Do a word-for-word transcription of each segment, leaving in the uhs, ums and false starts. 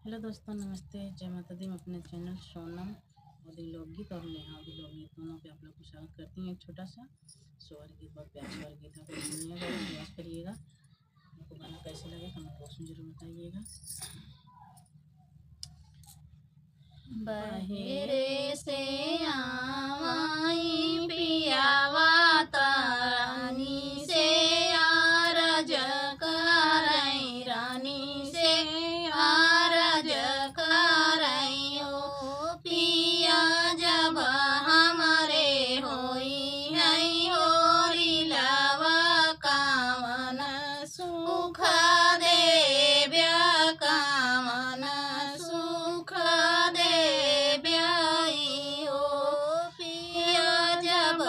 हेलो दोस्तों, नमस्ते, जय माता दी। मैं अपने चैनल सोनम औधी लोकगीत और नेहा औधी लोकगीत दोनों पे आप लोग को स्वागत करती हूँ। एक छोटा सा स्वर गीत, बहुत प्यारा स्वर गीत है, सुनिएगा, प्रयास करिएगा। आपको गाना कैसे लगे, कमेंट बॉक्स में जरूर बताइएगा। बहरे से आवाई पियावा त रानी से आरज करई, रानी से आरज करई ओ पिया, जब हमरे होई है होरी लावा कावन सुख देब्या, कावन सुख देब्या ई ओ पिया, जब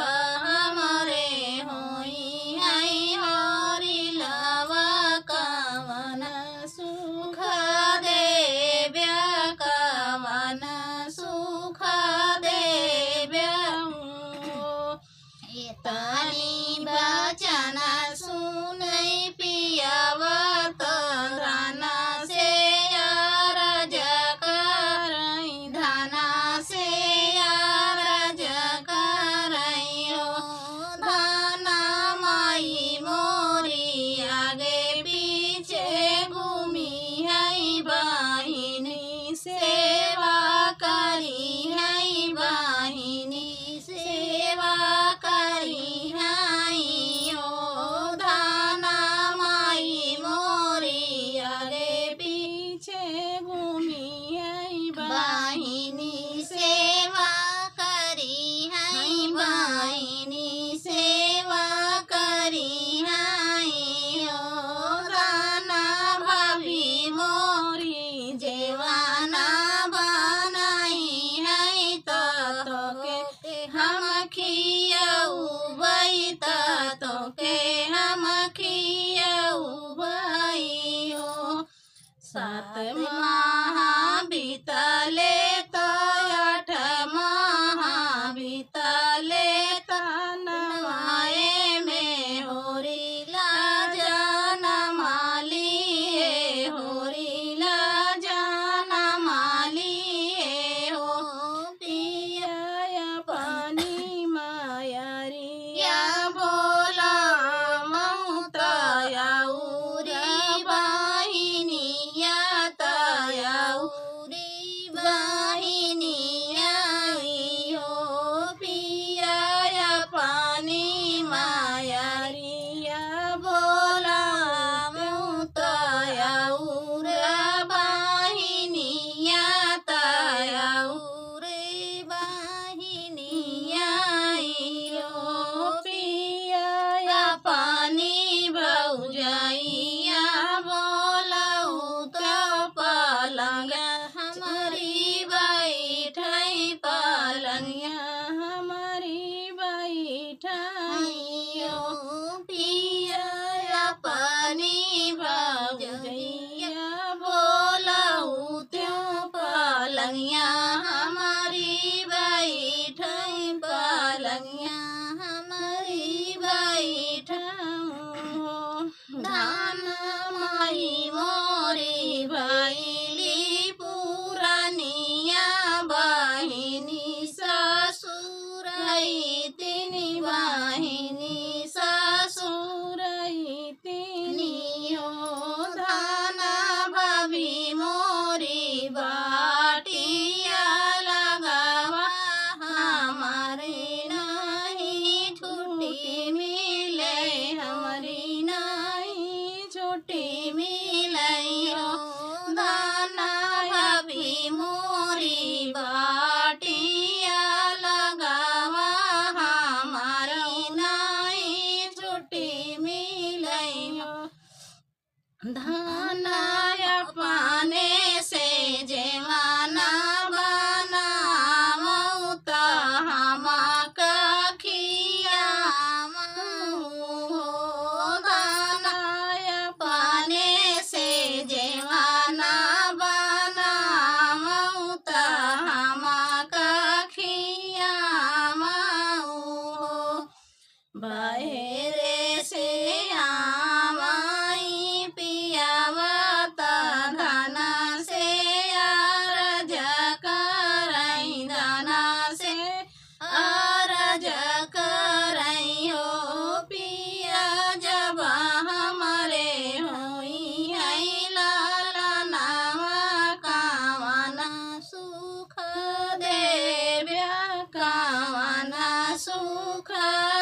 हमरे होई है होरी लावा कावन सुख देब्या, कावन सुख देब्या ओ। एतनी बचन सुनई पियावा त धन से आरज करई, धन से आरज करई ओ। धन माई मोरी आगे पीछे घूमी है बहिनी, सेवा करी है बहिनी, सेवा करी है ओ। धन माई मोरी आगे पीछे घूमी है बहिनी, सेवा करी है बहिनी, सेवा करी है ओ। धन भाभी मोरी जेवाना बनाई है त तोके हम खियउबई, त तोके हम खियउबई ओ। सात माह बीतले त आठ माह बीतले त नवाए में होरी ला जनमाली, होरी ला जनमाली ओ। पिया अपनी मयरिया बोला मउता अउरी बहिनिया त अउरी बहिनिया ई ओ। पिया अपनी मयरिया बोला मउता अउर बहिनिया त अउर बहिनिया ई ओ। पिया अपनी भौजइया बोलउ त पलंग हमरी बैठई, पलंगिया हमरी बैठई ओ। पिया अपनी भौजइया बोलउ त्यों पलंगिया हमरी बैठई, पलंगिया हमरी बैठई ओ। धन माई मोरी भइली पुरनिया बहिनी ससुर अइतिन, बहिनी ससुर अइतिन ओ। धन भाभी मोरी बाटिया लगावा हमरी नाहीं छुट्टी मिले, हमरी नाहीं छुट्टी मिले ओ। धन भाभी मोरी बाटिया लगावा हमरी नाहीं छुट्टी मिले ओ। धन अपने से जेवाना बनावउ त हमका खियावउ हो। धन अपने से जेवाना बनावउ त हम सूखा।